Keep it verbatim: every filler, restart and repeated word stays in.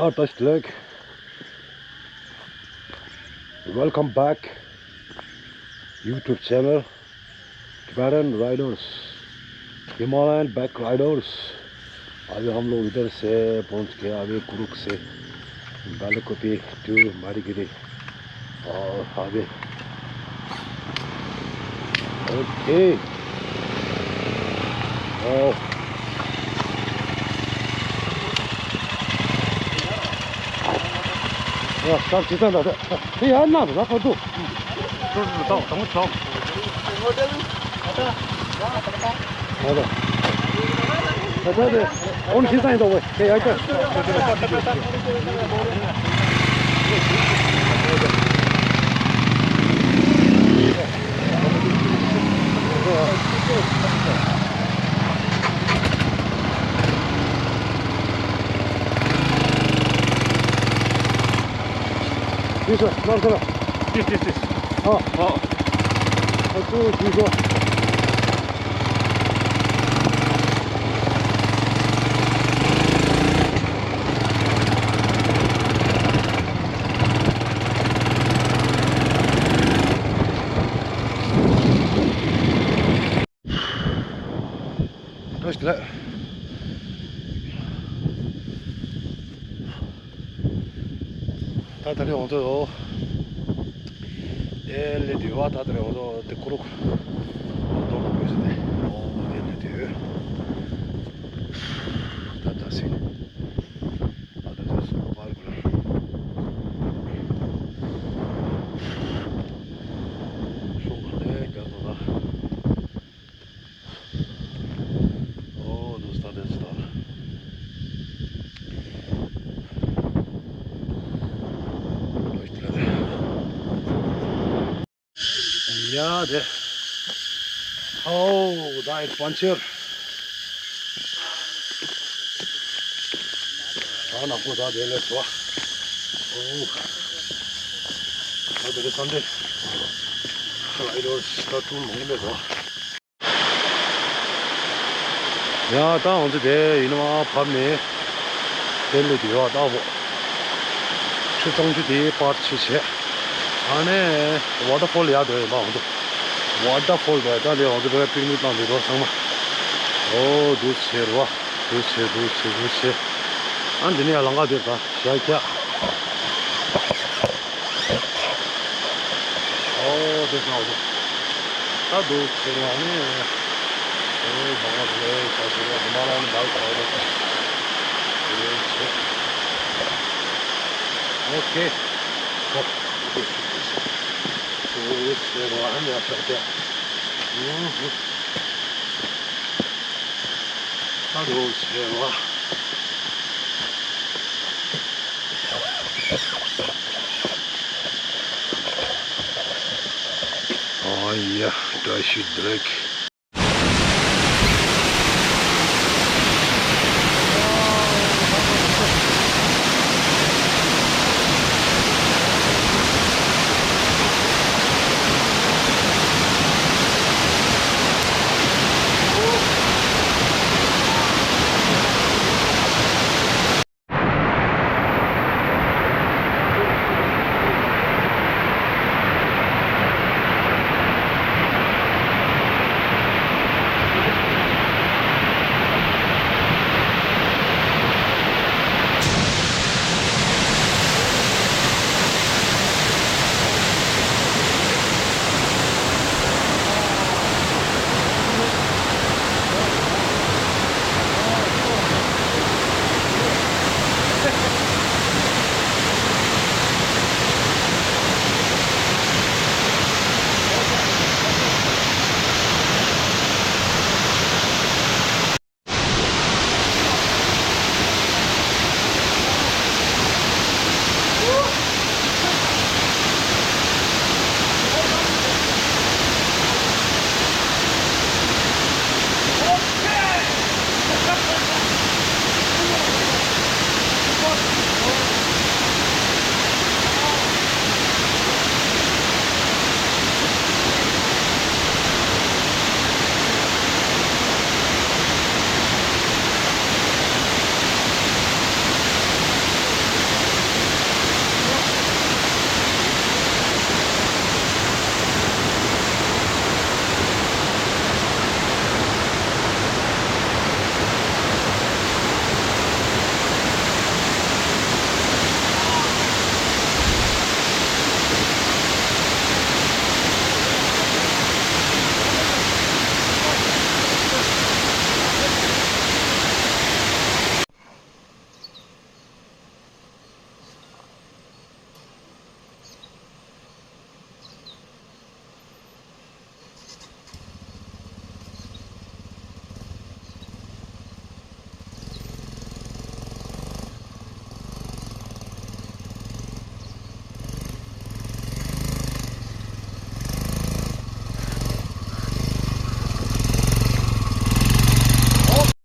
हाँ, तस्लक। Welcome back YouTube channel Tibetan Riders, Himalayan Bike Riders। अभी हम लोग इधर से पहुंच गए, अभी कुरुक से बालकोपी to मारीगिरी। और अभी OK। और या सब चीज़ ना था। ये यार ना था कर दो। अरे अरे, कौन सी साइड हो गए? ये यार क्या? Yes, sir. No, sir. Yes, yes, yes. हाँ। हाँ। अच्छा, ठीक है। ད་ཞིག་ལ། ད་ད་རེས་འོང་ཚོ། ཨེ་ལེ་དུས་བ་ད་ད་རེས་འོང་ཚོ་དེ་ཀུ་རུ། འོང་ཚོ་ལོ་བོད་ཟེར་ཏེ། འོང་ཚོ་དེ་ལེ་དུས། ད་ད་སིང་། ད་ད་ད་སོ་པར་གུ་ལ། ཤོག་ག་ལེ་རྒྱ་ཚོ་ད། ཨོ་དུ་སྟ་དེ་སྟ། ཡ་དེ། ཨོ་ད་ཨེ་པན་ཆེར། ད་ནག་པོ་ད་དེ་ལས་སོ། ཨོ། ད་དེ་ལས་སན་ཌེ། ཨའི་རོ་སི་ད་ཐུང་མང་མེད་དོ། ཡ་ད་ང་ཚོ་དེ་ཡིན་ནམ་བབས་ནས་དེ་ལས་དེ་ཡོད་ལྟ་བུ། ཆུ་གཙང་ཆུ་དེ་པར་ཆེ་བྱས། ཨ་ནེ་ཝ་ཊར་ཕོལ་ཡག་དེ་ཡིན་པ་ང་ཚོ། ཝ་ཊར་ཕོལ་དེ་ད་དེ་ང་ཚོ་བེ་པིག་ནིག་བཏང་དེ་རོ་ཚང་མ། ཨོ་འདུག་ཟེར་བ། འདུག་ཟེར་འདུག་ཟེར་འདུག་ཟེར། ཨ་འདི་ནས་ཡང་ལམ་ཁ་དེ་ད་ཤ་ཁྱ། ཨོ་དེ་ཚང་འདུག་ད་འདུག་ཟེར་བ་ནི། ཨེ་མ་ང་ཚོ་ཨེ་ཁ་ཟེར་བ་དེ་མ་རང་འདའ་ཁ་བ་དེ་ཆེ། ཨོ་ཁེ། ཧོ། འདུག་ཟེར་བ་ནི་ཡ་ཤ་ཁྱ། ཨུ་ཧུ། ད་འདུག་ཟེར་བ། ཨ་ཡ། བཀྲ་ཤིས་བདེ་ལེགས།